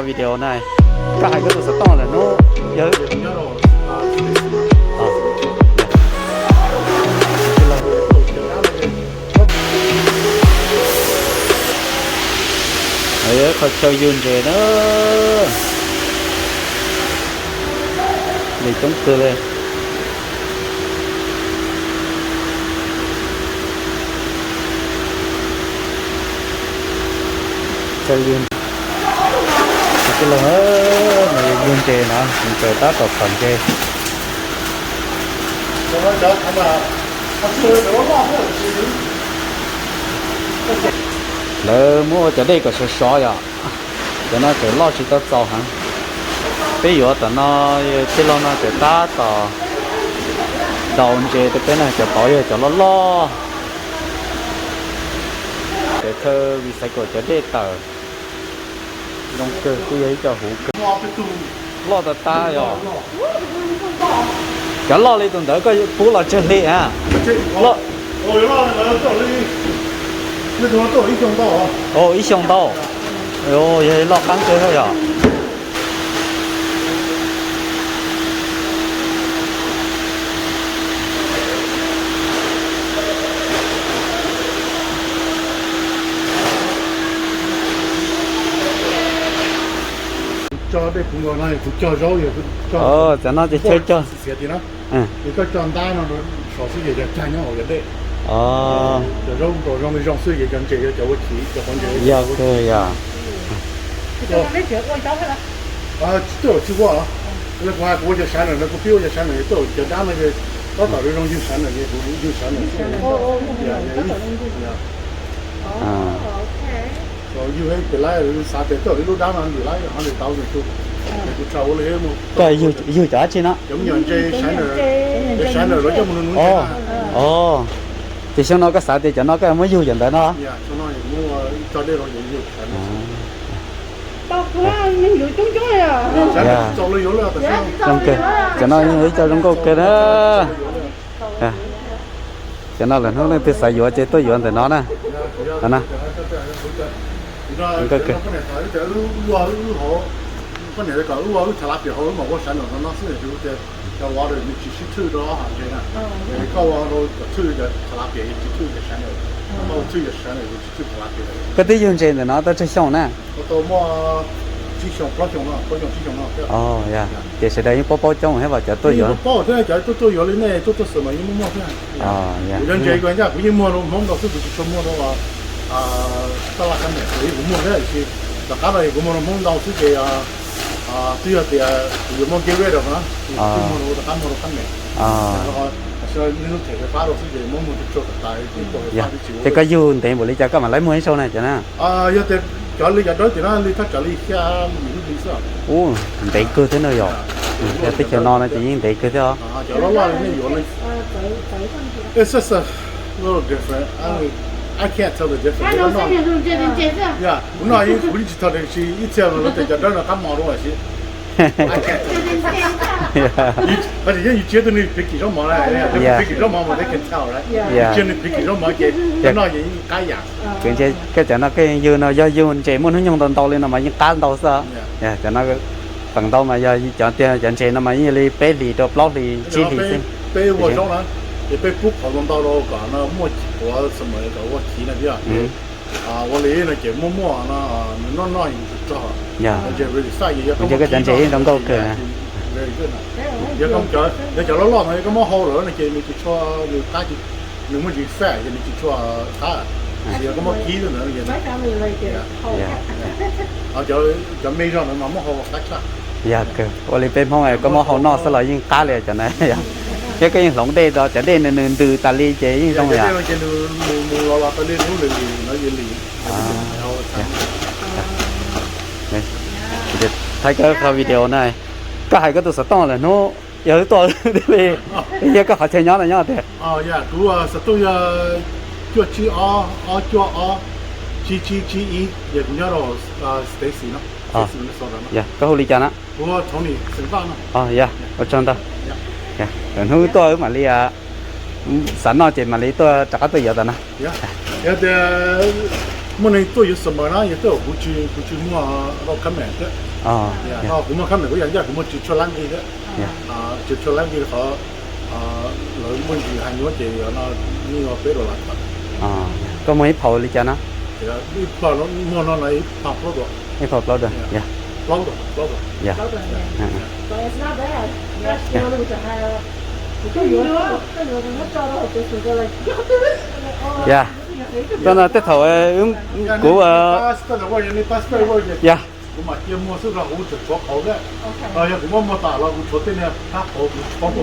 Video na, koj hais koj tus xov tooj lawm hnub yog. Qhov chaw yug ntses na, ntses coob kawg li. Chaw yug, tij laug, yug ntses no, mus txawm tab tom phom ntses. Lawv muab ua cov dej kom sov sov yom. Cov no tseem loj tsis tau txaus heev. Peb yuav tom no, tij laug no tseem tab tom daus ntses rau peb na, cov tod yog cov loj loj. Cov chaw recycle cov dej tawm. Zoo kawg, kuj yog ib co huv kawg. Loj tas tas yom. Cov loj li tus ntawd koj pub los tsawg hli a? Ib xyoo ntau. Yog loj qab kawg thiab yom. Kuv cog dej puv nkaus no, kuv cog zaub, yog kuv cog, txawm no ces chaw cog xiav xiav tiag na. Ces koj cog ntab no rau saum xwb ces yog cag nyob hauv yog dej. Cov zaub nkaus zoo li zoo xwb ces cov ntses yog cov ua chiv, cov qhov ntses yog kawg yog. Twb tsis ua, kuv hais kuv ua cov sab na, kuv pib ua cov sab na, tuaj cov dab no ces tab tom zoo zoo yug sab na, kuv yug sab na. Yug pem lab xav tias tuaj ib lub dab no ntim lab hundred thousand xu, kuv tsis ua li mus. Koj yug cov dab tsi no? Cov me nyuam ntses sab na, cov sab na lawv coj mus nuv nuv ntses. Ces xyoo no koj xav tias cov no koj yuav muab yug cov ntawd no? Cov no yog ib co zoo nkauj kawg na. Cov no lawm hnub leej twg xav yuav ces tuaj yuav ntawm no na. Koj niam kom wb ua wb tilapia hauv lub mam ua sab na no xwb, cov water nws tsis sib thwj rau ob hav ntses na. Koj ua rau kom thwj cov tilapia, tsis thwj cov sab na, koj ua thwj cov sab na, tsis thwj tilapia. Koj twb yug ntses ntawm no tau tsawg xyoo na? Tau muaj tsib xyoo plaub xyoo no, plaub xyoo tsib xyoo no. Ces sawv daws yeej paub paub coob thiab, cov tuaj yuav paub thiab, cov tuaj tuaj yuav li nej tuaj tuaj xwm mas yeej muaj muaj thiab. Cov ntses kuv ncaj kuv yeej muag rau Hmoob ntau xwb, kuv tsis tshua muag rau taj laj qab mem, kuv muag thiab tiam sis tom qab no kuv muag rau Hmoob ntau xwb ces twb yog tias kuv yuav muaj get rid of na, kuv muag rau tom qab muag rau qab mem. Tam sim no nej lub them fais fab rau xwb ces muab muag tsuag tsuag tas tas. Ces koj yug ntev npaum li cas koj mam li muag ib zaug na cov na? Yog tias cov li cov dawb tias na li thaj tsam li xya yim lub hli xwb. Ub, ntev kawg thiab no yog. Yog teb chaws no no ces yeej ntev kawg thiab os. Cov loj loj li nej yuav li. It's just a little different. I, I can't tell the difference. Yeah, kuv noj kuv yeej tsis tau tiam sis ib txhia lawv tias cov dawb no qab mos dua lawm xwb. Hais tias yeej yus tsis yog tus nws pick zaub mov na, pick zaub mov mas they can tell, right? Yus tsis yog nws pick zaub mov ces cov noj ces yeej qab yam. Koj cov no koj yug no yog yug ntses muaj hnub nyoog ntau ntau li no mas yeej qab ntau xwb. Cov no feem ntau mas yog cov tiag cov ntses no mas yeej li peb hlis rau plaub hlis tsib hlis xwb. Peb ua zaub na, ces peb pub qhov ntau ntau rau kom no muaj quav summer kom ua chiv na thiab. Ua li no ces muaj muaj no nws noj noj yeej tsis rog. Ntses koj cov ntses yeej zoo nkauj kawg. Yog cov loj loj no yog koj muab hau lawm no ces nws tsis tshua, nws qab, nws muaj ntsis fat ces nws tsis tshua qab. Yog koj muab kib ntawd no ces cov me zog ntawd mas muab hau qab tshaj. Yog kawg, ua li peb Hmoob koj muab hau noj xwb los yeej qab li cov na. Thiab koj yeej hloov dej rau cov dej nws nws ntws tas li ces yeej zoo yom. Thaij koj qhov video na, koj hais koj tus xov tooj lawm hnub yog wb tuaj thiaj li, yog koj qhov chaw nyob no nyob tiag. Kuv xov tooj yog cuaj tsib ob ob cuaj ob tsib tsib tsib ib, yog kuv nyob rau Stacy no. Koj hu li cas na? Kuv Tony xeem Vaj no. Yog, ua tsaug ntau. Lwm hnub tuaj wb mam li xav noj ces mam li tuaj rov qab tuaj yuav tas na. Yog tias muaj neeg tuaj yuav summer na, yog tej zaum kuv tsis, kuv tsis muag rau comment thiab. Kuv muag khab mem kuv yog ncaj kuv muag tsib tshuaj lab nqi thiab. Tsib tshuaj lab nqi qhov lawv muaj ntsis hais nyuaj ces no yeej ua peb dollar. Koj muag ib phaum li cas no? Ib phaum muag no ib phaum plaub dollar. Ib phaum plaub dollar. Plaub dollar, plaub dollar. Yog, koj no tej thaum kuv, yog, kuv mam cia muag xwb los kuv tshuav qauv, yog kuv muab muag tas los kuv tshuav tej niag qab qauv kuv tshuav.